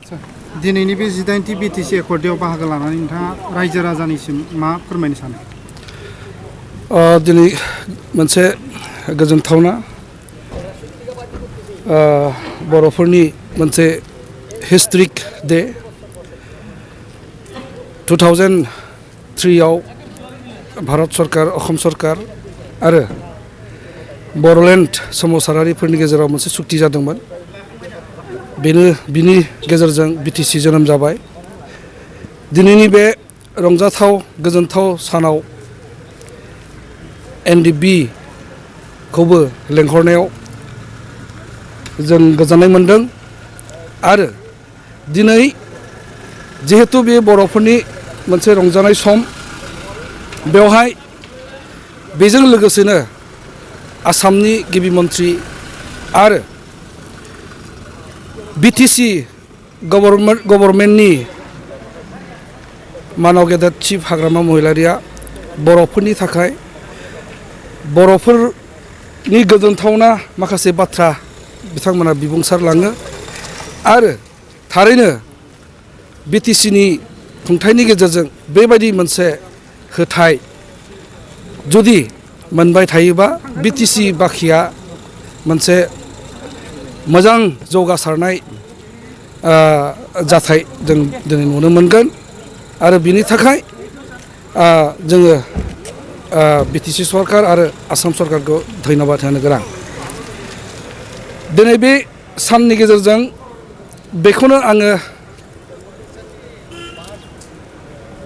दिनैनि बे 18थि बिटिसि एकर्डआव बाहागो लानानै नोंथाङा रायजो राजानिसिम मा फोरमायनो सानो? दिनै मोनसे गोजोनथावना बर'फोरनि मोनसे हिस्ट्रिक डे 2003 आव भारत सरकार, असम सरकार आरो बड'लेण्ड सोमावसारारिफोरनि गेजेराव मोनसे सुक्ति जादोंमोन। बिनि गेजेरजों बिटिसि जोनोम जाबाय। दिनैनि बे रंजाथाव गोजोनथाव सानाव NDB खौबो लेंहरनायाव जों गोजोननाय मोनदों आरो दिनै जिहेतु बे बर'फोरनि मोनसे रंजानाय सम, बेवहाय बेजों लोगोसेनो आसामनि गिबि मन्थ्रि आरो बिटिसि गभर्नमेन्टनि मानाव गेदेर चिफ हाग्रामा महिलारिया बर'फोरनि थाखाय बर'फोरनि गोजोनथावना माखासे बाथ्रा बिथांमोना बिबुंसारलाङो आरो थारैनो बिटिसिनि खुंथायनि गेजेरजों बेबायदि मोनसे होथाय जुदि मोनबाय थायोबा बिटिसि बाखिया मोनसे मोजां जौगासारनाय जाथाय जों दिनै नुनो मोनगोन आरो बिनि थाखाय जोङो बिटिसि सरकार आरो आसाम सरकारखौ धन्यबाद होनो गोनां। दिनै बे साननि गेजेरजों बेखौनो आङो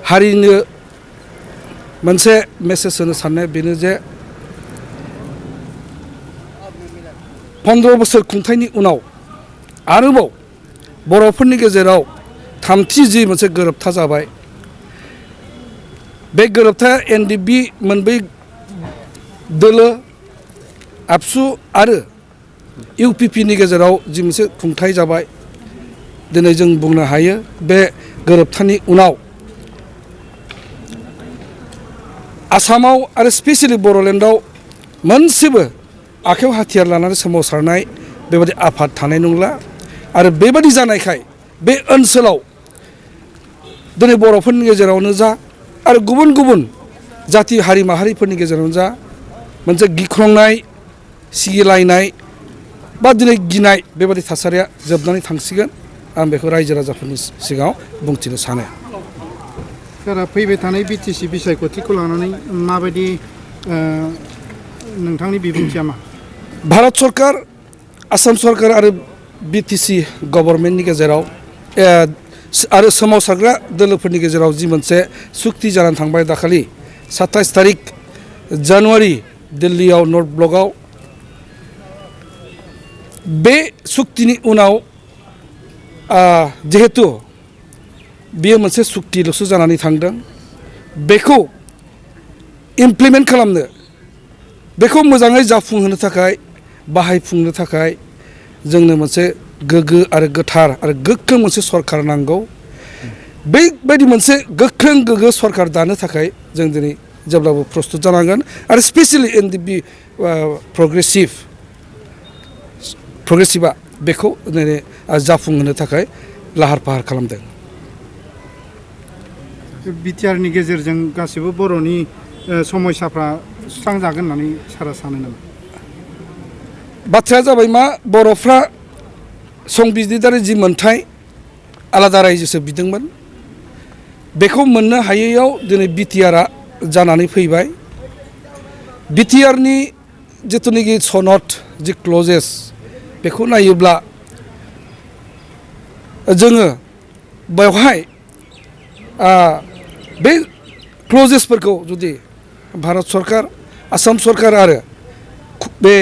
हारिनो मोनसे मेसेज होनो साननाया बेनो जे 15 बोसोर खुंथायनि उनाव आरोबाव बर'फोरनि गेजेराव थामथि जि मोनसे गोरोबथा जाबाय, बे गोरोबथाया NDB मोनब्रै दोलो आबसु आरो UPPनि गेजेराव जि मोनसे खुंथाय जाबाय, दिनै जों बुंनो हायो बे गोरोबथानि उनाव आसामाव आरो स्पेसियेलि बड'लेण्डआव मोनसेबो आखायाव हाथियार लानानै सोमावसारनाय बेबायदि आफाद थानाय नंला आरो बेबायदि जानायखाय बे ओनसोलाव दिनै बर'फोरनि गेजेरावनो जा आरो गुबुन गुबुन जाथि हारि माहारिफोरनि गेजेरावनो जा मोनसे गिख्रंनाय, सिगिलायनाय बा दिनै गिनाय बेबायदि थासारिया जोबनानै थांसिगोन। आं बेखौ रायजो राजाफोरनि सिगाङाव बुंथिनो सानो। फैबाय थानाय बिटिसि बिसायख'थिखौ लानानै माबायदि नोंथांनि बिबुंथिया मा? भारत सरकार, आसाम सरकार आरो बिटिसि गभर्नमेन्टनि गेजेराव आरो सोमावसारग्रा दोलोफोरनि गेजेराव जि मोनसे सुक्ति जानानै थांबाय दाखालि 27 थारिख जानुवारि दिल्लीयाव नर्थ ब्लकआव, बे सुक्तिनि उनाव जिहेतु बेयो मोनसे सुक्तिल'सो जानानै थांदों, बेखौ इमप्लिमेन्ट खालामनो, बेखौ मोजाङै जाफुंहोनो थाखाय, बाहायफुंनो थाखाय जोंनो मोनसे गोग्गो आरो गोथार आरो गोख्रों मोनसे सरकार नांगौ। बेबायदि मोनसे गोख्रों गोग्गो सरकार दानो थाखाय जों दिनै जेब्लाबो प्रस्टुत जानांगोन आरो स्पेसियेलि NDB प्रग्रेसिभा बेखौ दिनै जाफुंहोनो थाखाय लाहार फाहार खालामदों। बिटिआरनि गेजेरजों गासिबो बर'नि समस्याफ्रा सुस्रांजागोन होननानै सारा सानो नामा? बाथ्राया जाबाय मा, बर'फ्रा संबिजिदारि जि मोनथाय आलादा रायजोसो बिदोंमोन, बेखौ मोननो हायैयाव दिनै बिटिआरआ जानानै फैबाय। बिटिआरनि जिथुनाखि सनद, जि क्लजेस, बेखौ नायोब्ला जोङो बेवहाय बे क्लजेसफोरखौ जुदि भारत सरकार, आसाम सरकार आरो बे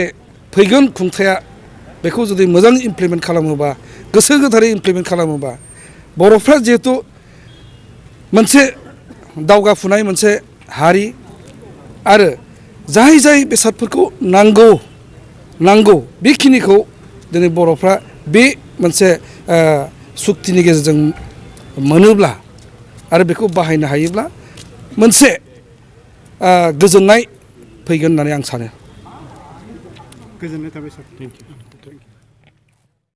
फैगोन खुंथाया बेखौ जुदि मोजां इमप्लिमेन्ट खालामोबा, गोसो गोथारै इमप्लिमेन्ट खालामोबा, बर'फ्रा जिहेतु मोनसे दावगाफुनाय मोनसे हारि आरो जाय बेसादफोरखौ नांगौ बेखिनिखौ दिनै बर'फ्रा बे मोनसे सुक्तिनि गेजेरजों मोनोब्ला आरो बेखौ बाहायनो हायोब्ला मोनसे गोजोननाय फैगोन होननानै आं सानो। गोजोननाय थाबाय सार। Thank you.